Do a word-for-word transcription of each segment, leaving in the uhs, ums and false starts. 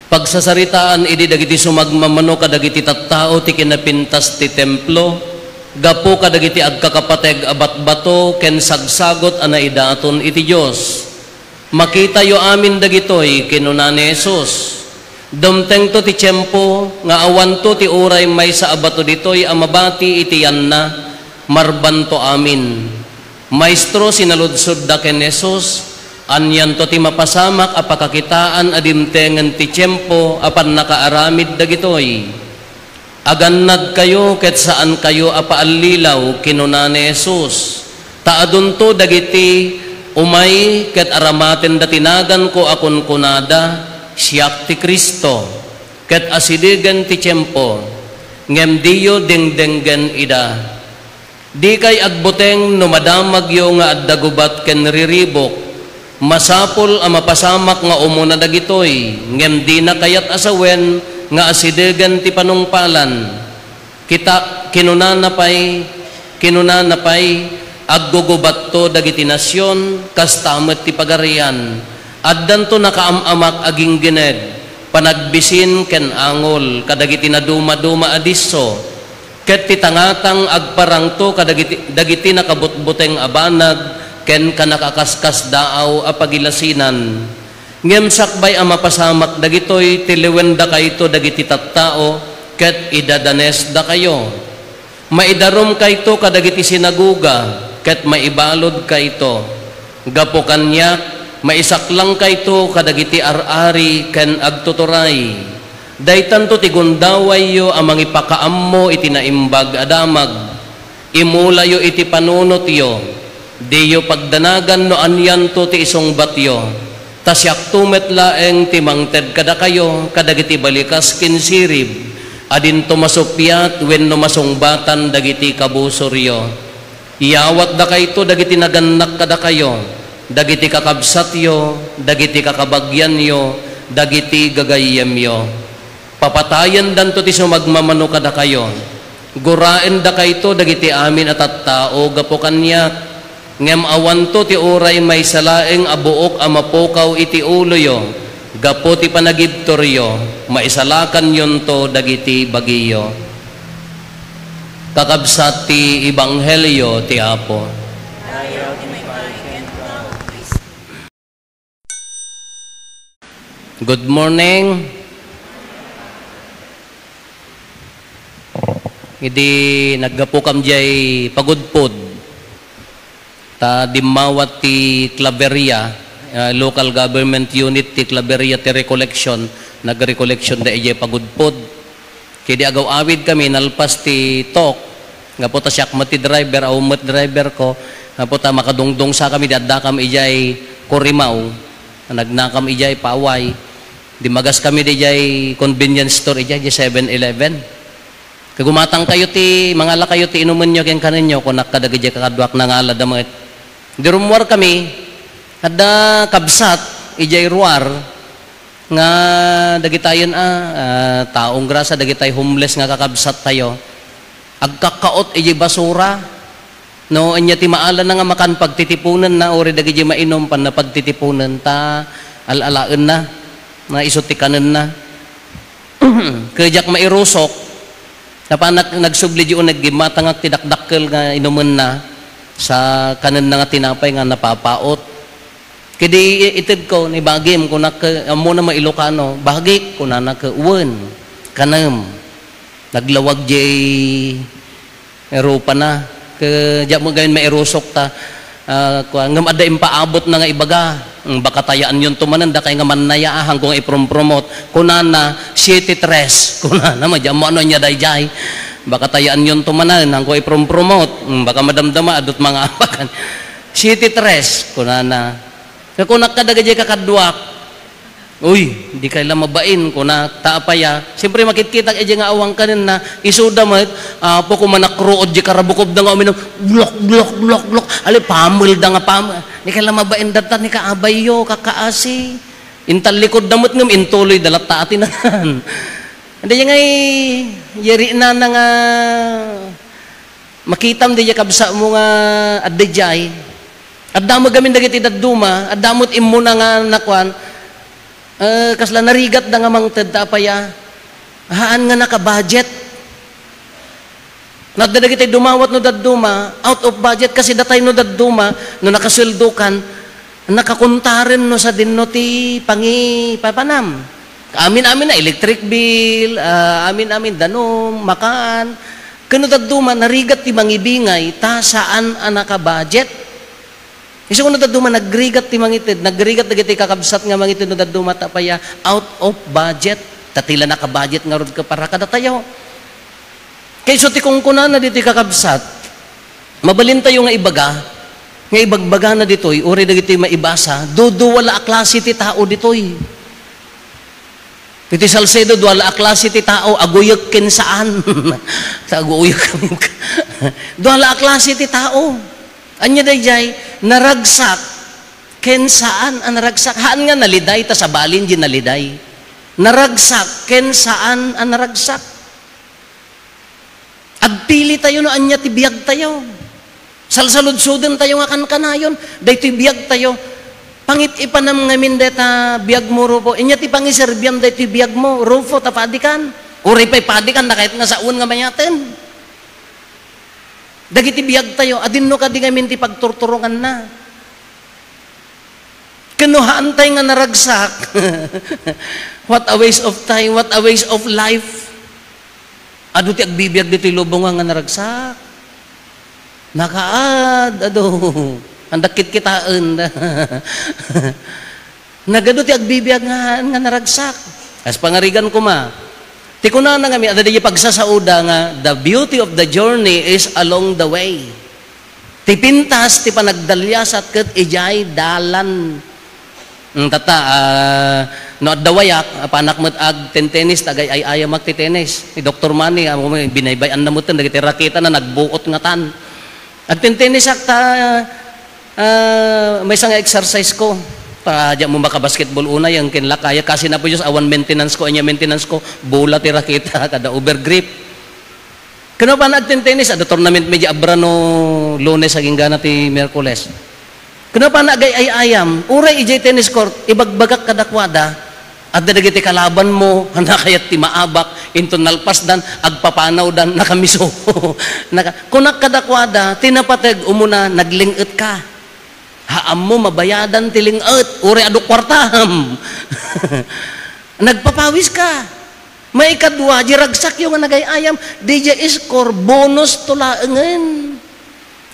Pagsasaritaan idi dagiti sumagmamano kadagiti tattao ti kinapintas ti templo, gapu kadagiti agkakapateg a batbato ken sagsagut a naidaton iti Dios. "Makitayo amin dagitoy," kinuna ni Jesus. "Dumtengto ti tiempo nga awanto ti uray maysa a bato ditoy a mabati iti yanna, marbanto amin." "Maestro," sinaludsodda ken Jesus, "anianto ti mapasamak a pakakitaan a dimtengen ti tiempo a pannakaaramid dagitoy?" "Agannadkayo ket saankayo a paallilaw," kinuna ni Jesus, "ta adunto dagiti umay ket aramatenda ti naganko a kunkunada, 'Siak ti Cristo,' ket asidegen ti tiempo, ngem diyo dengdenggen ida. Dikay agbuteng no madamagyo nga adda gubat ken riribuk. Masapul a mapasamak nga umuna dagitoy, ngem dina kayat a sawen nga asidegen ti panungpalan. Kita, kinunana pay, kinunana pay, 'Aggugubatto dagiti nasion, kasta met ti pagarian. Addanto nakaam-amak a ginggined, panagbisin ken angol kadagiti nadumaduma a disso, ket ti tangatang agparangto kadagiti, dagiti nakabutbuteng a banag ken kanakakaskasdaaw a pagilasinan. Ngem sakbay a mapasamak dagitoy, tiliwendakayto dagiti tattao ket idadanesdakayo. Maidarumkayto kadagiti sinagoga ket maibaludkayto. Gapu kaniak, maisaklangkayto kadagiti ar-ari ken agtuturay. Daytanto ti gundawayyo a mangipakaammo iti Naimbag a Damag. Imulayo iti panunotyo. Diyo pagdanagan no anianto ti isungbatyo. Ta siakto met laeng ti mangted kadakayo kadagiti balikas ken sirib a dinto masuppiat wenno masungbatan dagiti kabusoryo. Iyawatdakayto dagiti nagannak kadakayo, dagiti kakabsatyo, dagiti kakabagianyo, dagiti gagayyemyo. Papatayendanto ti sumagmamano kadakayo. Guraendakayto dagiti amin a tattao gapu kaniak. Ngem awanto ti uray maysa laeng a buok a mapukaw iti uloyo gapu ti panagibturyo, maisalakanyonto dagiti bagiyo. Kakabsat ti ebanghelio ti Apo. Good morning. Idi naggapukam diay pagudpod, ta dimmawat ti Claveria, ah, local government unit ti Claveria ti recollection, nagrecollection da idiay pagudpod. Ket idi agaw-awid kami, nalpas ti talk, gapu ta siak met ti driver, awan met driver ko, gapu ta makadungdungsa kami, di adda kami idiay Corimao, nagnakam idiay Paway, dimmagas kami di idiay convenience store, idiay, idiay Seven Eleven. Kagumatang kayo ti, mangala kayo ti inumenyo ken kanenyo, kunak kadagiti kakaduak, nangala da met. Idi rummuar kami, adda kabsat, idiay ruar, nga dagitayen a, ah, taong grasa, dagitay homeless nga kakabsat tayo. Agkakkaot iti basura. No, ania ti maalana nga makan pagtitiponenna, uri dagiti mainom, panna pagtitiponen, ta al-alaenna, na isu ti kanenna. Ket diak mairusok, napanak-, nagsubli di uneg, gimmatangak ti dakdakkel nga inumenna, sa kanenna nga tinapay nga napapaot. Ket idi itedko, "Ni bagim," kunak, ammona met Ilocano, "Bagik," kunana, ket, "Wen, kanem." Naglawag diay rupana. Ket diak met gayam mairusok ta, ah, kuan, ngem adda impaabutna nga ibaga. "Hmm, baka tayaanyonto manen dakay nga mannaya, a, haanko nga iprumprumot." Kunana, "Siete tres." Kunana, "Madi ammo no ania daydiay. Baka tayaanyonto manen, haanko iprumprumot. Hmm, baka madamdama, adut mga apakan." "Siete tres," kunana. Kakunak kadagiti kakaduak, "Uy, dikay la mabain," kunak, ta apay a. Siyempre, makitkitak idiay nga awan kanenna, isuda met, apo, kumanak ruod di karabukobda nga uminum, glok, glok, glok, glok. Ali, pamelda nga pamel. "Dikay la mabain data, ni kaabayyo, kakaasi." Intallikudda met ngem intuloyda latta a tinagan. Adi ngay, yari na nga makitam diay kabsatmo nga adda diay. Adda met gamin dagiti dadduma, adda met immuna nga nakuan. Eh, kasla narigatda nga mangted ta apay a, haan nga naka-budget. Nadda dagiti dumawat no dadduma, out of budget, kasi datay no dadduma, no nakasueldokan, nakakontaren no sadinno ti pangipapanam. Amin-amin na, electric bill, ah, amin-amin, danum, makan. Ken no dadduma, narigat ti mangibingay, ta saan a naka-budget. Isu no dadduma, nagrigat ti mangited, nagrigat dagiti kakabsat nga mangited no dadduma ta apay a, out of budget. Ta ti la naka-budget ngarud ket para kadatayo. Kayso ti kunkunana ditoy kakabsat, mabalintayo nga ibaga, nga ibagbagana ditoy, uray dagitoy maibasa, duduwa la a klase ti tao ditoy. Iti Salcedo, dua la a klase ti tao, aguyek ken saan. Sa aguyek. Dua la a klase ti tao. Ania daydiay, naragsak ken saan a naragsak. Haan nga naliday, ta sabalin di naliday. Naragsak ken saan a naragsak. Agpilitayo no ania ti biagtayo. Salsaludsodentayo nga kankanayon daytoy biagtayo. Pangip-ipanam ngamin dayta biagmo, Rufo. Ania ti pangiserbiam daytoy biagmo, Rufo, ta padikan? Uray pay padikan, nakayat nga saon nga mayaten. Dagiti biagtayo, adinno kadi ngamin ti pagturturonganna? Ken no haantay nga naragsak, what a waste of time, what a waste of life. Adu ti agbibiag ditoy lubong nga naragsak. Nakaad, adu. Andak kitkitaen. Nagadu ti agbibiag nga, nga naragsak. As pangarigan koma. Ti kunana ngamin, adda daydi pagsasaoda nga, "The beauty of the journey is along the way." Ti pintas ti panagdaliasat ket idiay dalan. Mm, tatta, ah, no adda wayak, apanak met agtentenis, ta agay-ayamak ti tenis. Ni Doktor Manny, ah, binaybay-anna metten dagiti raketana, nagbuot ngatan. Agtentenisakta, ah, maysa nga exercise ko. Ta, diak mo makabasketball unay, ang kinlakaya, kasi na po Diyos, awan maintenance ko, anya maintenance ko, bola ti raketa, kada overgrip. Ken no pay agtentenis, adda tournament mi di Abra no Lunes, agingga na ti Miyerkules. Ken no pay agay-ay-ayam, uray idiay tennis court, ibagbagak kadakuada, adda dagiti kalabanmo, nakayat ti maabak, inton nalpasdan, agpapanawdan, nakamiso. Naka-, kunak kadakuada, ti napateg, umuna, nagling-etka. Haammo, mabayadan ti ling-et, uray adu kuartam. Nagpapawiska. Maikadua, di ragsakyo nga nagay-ayam, di di score, bonus to laengen.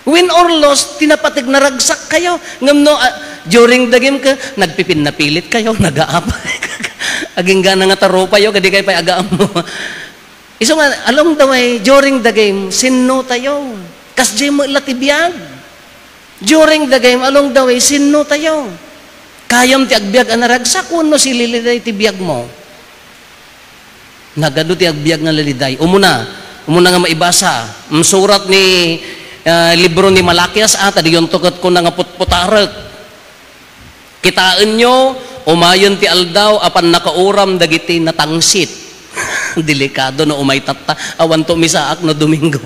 Win or loss, ti napateg naragsak kayo. Ngem no, ah, during the game ka, nagpipinnapilit kayo, nagaapay. Agingga na nga tarupayo, kadi kayo pay agaam mo. Isu nga, along the way, during the game, sinno tayo. Kasdiay met la ti biag. During the game, along the way, sinno tayo. Kayam ti agbiag a naragsak, wenno sililiday ti biag mo. Nagadu ti agbiag nga liliday. Umuna, umuna nga maibasa. Mm, surat ni, ah, libro ni Malakias, ah, ta diyon to ket kuna nga putputarek. Kitaenyo, umayen ti aldaw a pannakauram dagiti natangsit. Delikado no umay tatta, awan to misaak no Domingo.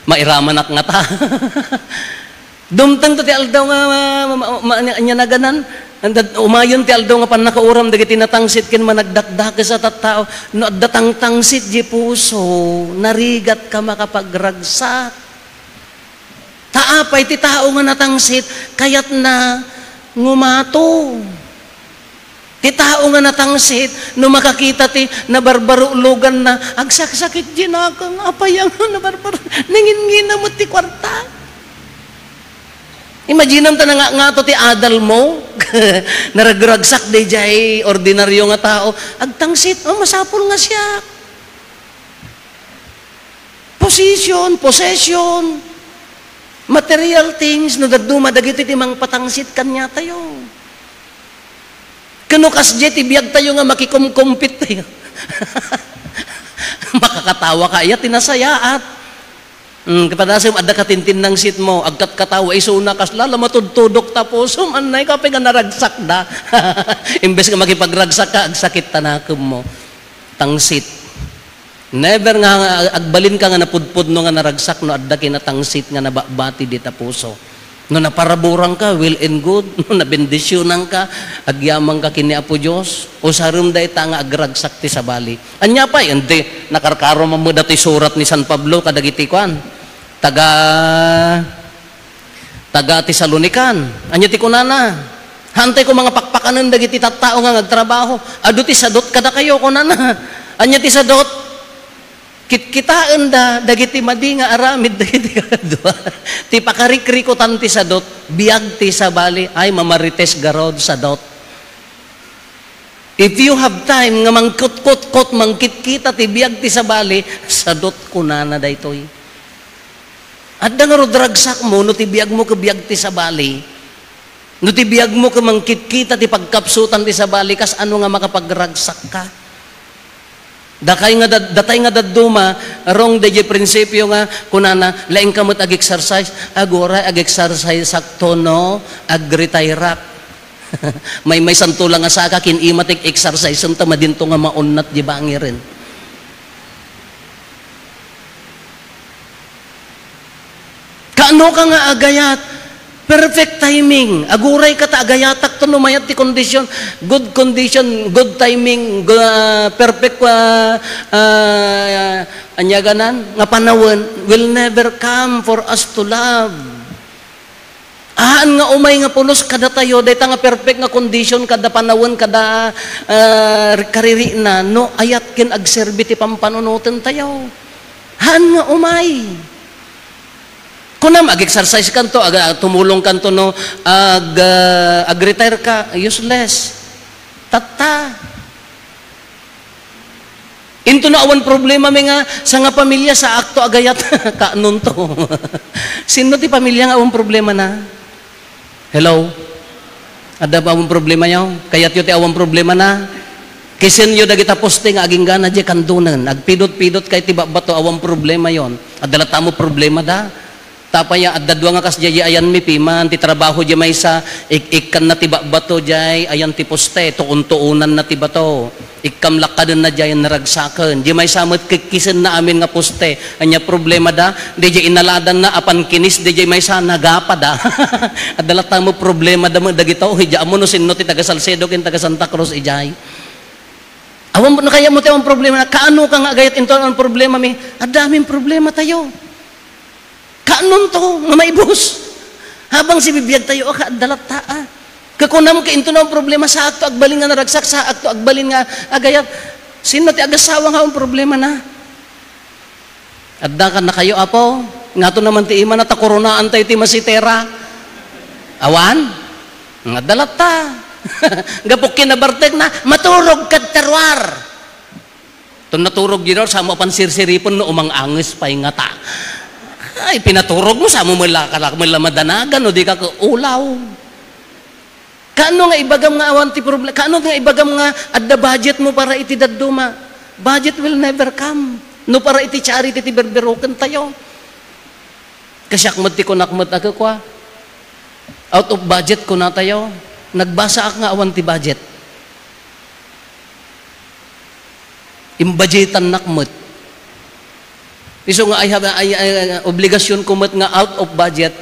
Mairamanak ngata. Dumteng to ti aldaw nga ma-, ma-, ma-, ania-, ania naganan? Anda, umayen ti aldaw nga pannakauram dagiti natangsit ken managdakdakes a tattao. No adda tangtangsit di puso, narigat ka makapagragsak. Ta apay ti tao nga natangsit, kayatna ngumato. Ti tao nga natangsit, no makakita ti nabarbaruloganna, agsaksakit di nakeng, apay nga nabarbaro, nanginnginam met ti kuarta. Imaginam ta nga, ngato ti adal mo, naragragsak daydiay ordinaryo nga tao, agtangsit, oh, masapul nga siak. Position, possession, material things, no dadduma dagiti ti mangpatangsit kaniatayo. Ken no kasdiay ti biagtayo nga makikumkumpit tayo. Makakatawa ka, iya ti nasayaat. Mm, kapadasem, adda katintinnangsit mo, agkatkatawa, isuna, kasla la matudtudok ta pusom, annay ka, apay nga naragsak da. Imbes nga makipagragsak ka, agsakit ta nakem mo. Tangsit. Never nga agbalin ka nga napudpudno nga naragsak no adda kinatangsit nga nababati dita puso. No naparaburangka, well and good. No nabendisionanka, agyamanka ken ni Apo Dios. Usarem dayta nga agragsak ti sabali. Ania pay, indi, nakarkaro man met datoy surat ni San Pablo kadagiti kuan, taga, taga Tesalonican. Ania ti kunana? Haantay koma nga pakpakanen dagiti tattao nga agtrabaho. Adu ti sadot kadakayo, kunana. Ania ti sadot? Kitkitaenda dagiti madi nga aramid dagiti kadua. Ti pakarikrikutan ti sadot, biag ti sabali, ay, mamarites garud, sadot. If you have time nga mangkutkutkot, mangkitkita ti biag ti sabali, sadot kunana daytoy. Adda ngarud ragsakmo no ti biagmo ket biag ti sabali. No ti biagmo ket mangkitkita ti pagkapsutan ti sabali, kas-ano nga makapagragsakka? Dakay nga dad-, datay nga dadduma, wrong dayjay prinsipio nga kunana, "Laingka met ag-exercise." Aguray, ag-exercise-akto no ag-retire-ak. Maymaysanto la nga saka, kin-ima ti exercise-em ta madinto nga maunnat di bangiren. Kaano ka nga agayat? Perfect timing. Agurayka ta agayatakto no mayat ti kondisyon. Good condition, good timing, go-, ah, perfect, ah, ah, ania ganan, nga panawen will never come for us to love. Haan nga umay nga pulos kadatayo, dayta nga perfect nga condition kada panawen, kada, ah, karirina, no ayat ken agserbi ti pampanunotentayo. Haan nga umay. Kunam, ag-exercise kanto, ag-, tumulong kanto, no, ag-, ah, ag-retire ka, useless. Tatta. Into no awan problemami nga sangapamilya, saakto agayat. Kaanonto? Sinno ti pamilya nga awan problemana? Hello? Adda ba awan problemayo? Kayatyo ti awan problemana? Kisenyo dagita poste nga aginggana diay kandonen. Agpidot-pidot kay ti babato, awan problemayon. Adda latta met problemada. Tapay a, adda dua nga kasdiay ayanmi piman, ti trabaho diay maysa, ik-, ikkanna ti babato diay ayan ti poste, tuon-tuonanna ti bato. Ikkam lakkadenna diay naragsaken. Diay maysa met kikkisenna amin nga poste. Ania problemada? Diay inaladanna a pankinis, diay maysa nagapada. Adda latta met problemada met dagito. Diay ammo no sinno ti taga Salcedo ken taga Santa Cruz idiay. Awan, no kayatmo ti awan problemana, kaano ka nga agayat into awan problemami? Adda amin problematayo. Kaanonto nga maibus? Habang sibibiagtayo, a, kaadda latta, a. Kakunam ket into no awan problema, saakto agbalin nga naragsak, saakto agbalin nga agayat. Sinno ti agasawa nga awan problemana? Adda kadakayo, Apo? Ngato naman ti imana, ta koronaantayo ti masitera. Awan? Nga adda latta. Gapu kinabartekna, maturog kadta ruar. Ton naturog diay ruar, samo a pansirsiripen no umang-anges pay ngata. Ay, pinaturogmo, samo met la, kala-, met la madanagan, no di ka ka ulaw. Kaano nga ibagam nga awan ti proble-, kaano nga ibagam nga adda budgetmo para iti dadduma? Budget will never come. No para iti charity ti berbirokentayo. Kasiak met ti kunak met a kukua. Out of budget kunatayo. Nagbasaak nga awan ti budget. Imbudgetannak met. Isu nga I have, I, I, obligasyon ko met nga out of budget.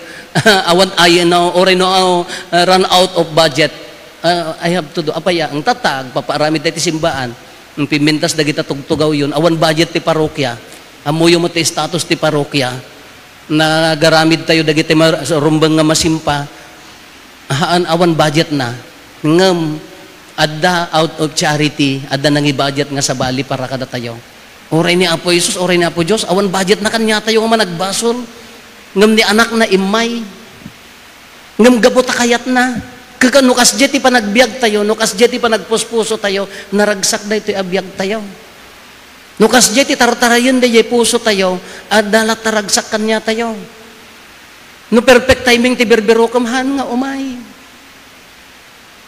Awan, ay, no, uray no, uh, run out of budget. Uh, I have to do. Apay, ang tatag, papaaramid tayo ti simbaan. Ang pimintas dagita tugtugawyon. Awan budget ti parokya. Ammoyo met ti status ti parokya. Nagaramidtayo dagiti mar-, rumbeng nga masimpa. Haan, awan budgetna. Ngem, adda out of charity, adda nangi-budget nga sabali para kadatayo. Uray ni Apo Jesus, uray ni Apo Dios, awan budgetna kaniatayo nga managbasol. Ngem ni Anakna immay. Ngem gapu ta kayatna. Kaka no kasdiay ti panagbiagtayo, no kasdiay ti panagpuspusotayo, naragsak daytoy a biagtayo. No kasdiay ti tartarayen daydiay pusotayo, adda latta ragsak kaniatayo. No perfect timing ti berberokem, haan nga umay.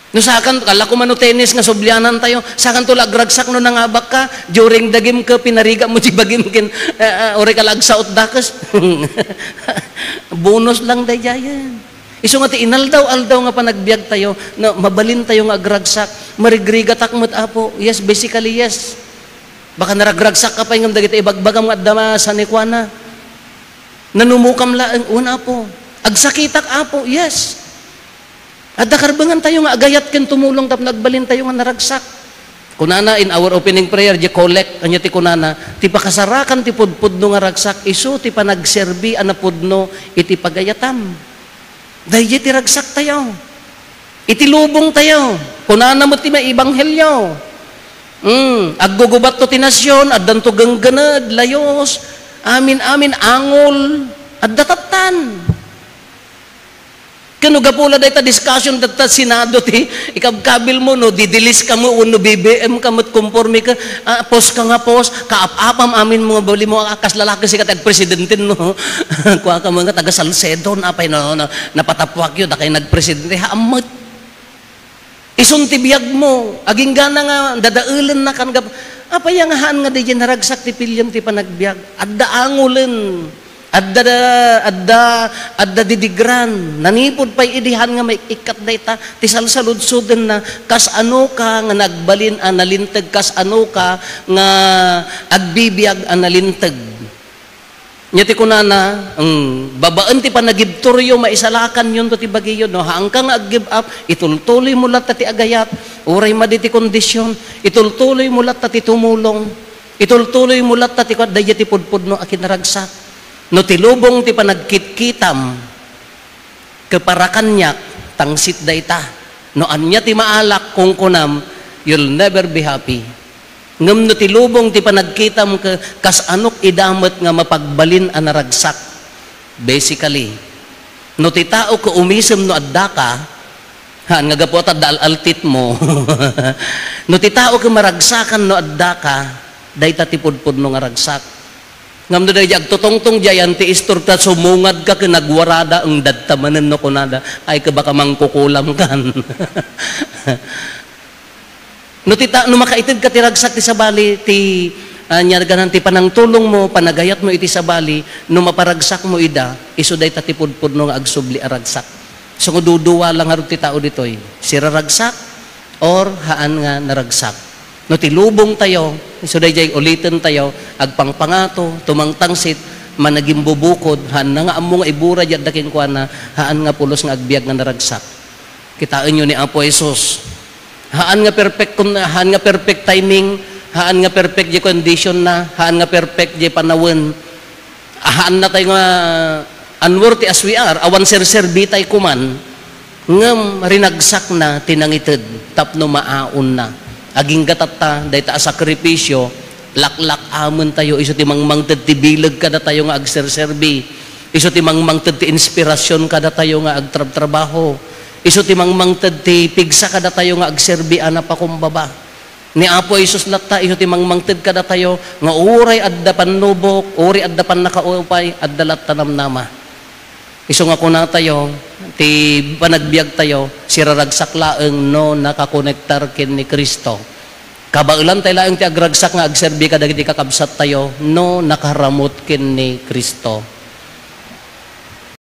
No sakan, kala ko mano tennis nga sublianantayo, sakanto la agragsak no nangabakka, during the game ka, pinarigatmo ti bagim ken, ah, ah, uray ka la agsaot dakes. Bonus lang daydiayen. Isu nga ti inaldaw-aldaw nga panagbiagtayo, no, mabalintayo nga agragsak, marigrigatak met, Apo. Yes, basically, yes. Baka naragragsakka pay ngem dagiti ibagbagam nga adda ma-, sanikuana. Nanumokam laeng, wen, Apo. Agsakitak, Apo, yes. Adda karbengan tayo nga agayat ken tumulong tapno agbalin tayo nga naragsak. Kunana in our opening prayer, di collect, anya ti kunana, ti pakasarakan ti pudpudno nga ragsak, isu ti panagserbi a napudno iti pagayatam. Daydi ti ragsak tayo. Iti lubong tayo. Kunana met ti maibanghelyo. Mm, aggugubatto ti nasion, addanto genggened, layos, amin-amin, angol, adda tattan. Ken no gapu la dayta discussion dayta Senado ti ikabkabil mo, no didilis ka mo wenno B B M ka met, konporme ka, ah, pos ka nga pos, kaap-apam amin mo nga bali mo, ah, kas lalaki sika ti agpresidente no. Kua ka nga taga Salcedo, apay no, no, napatappuakyo, dakay nagpresidente, haan met. Isun ti biag mo, aginggana nga dadaelen na kan gap-, apay nga haan nga daydi naragsak ti piliem ti panagbiag? Adda angulen. Adda, adda, adda didigran. Nanipud pay idi haan nga maikkat dayta, ti salsaludsodenna, kas ano ka nga nagbalin a nalinteg, kas ano ka nga agbibiag a nalinteg. Nya ti kunana, mm, babaen ti panagibturyo, maisalakanyon to ti bagiyo, no? Haanka nga ag-give up, itultuloy mo latta ti agayat, uray madi ti kondisyon, itultuloy mo latta ti tumulong, itultuloy mo latta ti kuan, daydi ti pudpudno a kinaragsak. No ti lubong ti panagkitkitam, Kepara kaniak, tangsit dayta. No ania ti maalak, kunkunam, you'll never be happy. Ngem no ti lubong ti panagkitam ke-, kas anok ida met nga mapagbalin a naragsak. Basically, no ti tao ke umisem no addaka, haan nga gapu ta adda al-altit mo. No ti tao ke maragsakan no addaka, dayta ti pudpudno nga ragsak. Ngem no daydi agtutungtong diay, ti istorta, sumungad ka ken nagwarada, engdadta manen no kunada, "Ay, ke baka mangkukulam kan." No ti ta-, no makaited ka ti ragsak ti sabali, ti, ah, ania ganan ti panangtulong mo, panagayat mo iti sabali, no maparagsak mo ida, isu dayta ti pudpudno nga agsubli a ragsak. So, nga duduwa lang ngarud ti tao ditoy, siraragsak or haan nga naragsak. No ti lubong tayo, isu daydiay uliten tayo, agpangpangato, tumangtangsit, managimbubukod, haan na nga ammo nga ibura diadda kenkuana, haan nga pulos nga agbiag nga naragsak. Kitaenyo ni Apo Jesus. Haan nga perfect kun-, haan nga perfect timing, haan nga perfect di condition na, haan nga perfect di panawen. Haan na tayo nga unworthy as we are, awan serserbi tayo kuman, ngem rinagsakna ti nangited tapno maaonna. Agingga tatta, dayta a sakripisyo, laklak-amen tayo, isu ti mangmangted ti bileg kadatayo nga agserserbi, isu ti mangmangted ti inspirasyon kadatayo nga agtrabtrabaho, isu ti mangmangted ti pigsa kadatayo nga agserbi a napakumbaba. Ni Apo Jesus latta, isu ti mangmangted kadatayo nga uray adda pannubok, uray adda pannakaupay, adda latta namnama. Isu nga kunatayo, ti panagbiagtayo, siraragsak laeng no nakakonektar ken ni Cristo. Kabaelan tayo laeng ti agragsak nga agserbi kadagiti kakabsattayo no nakaramut ken ni Cristo.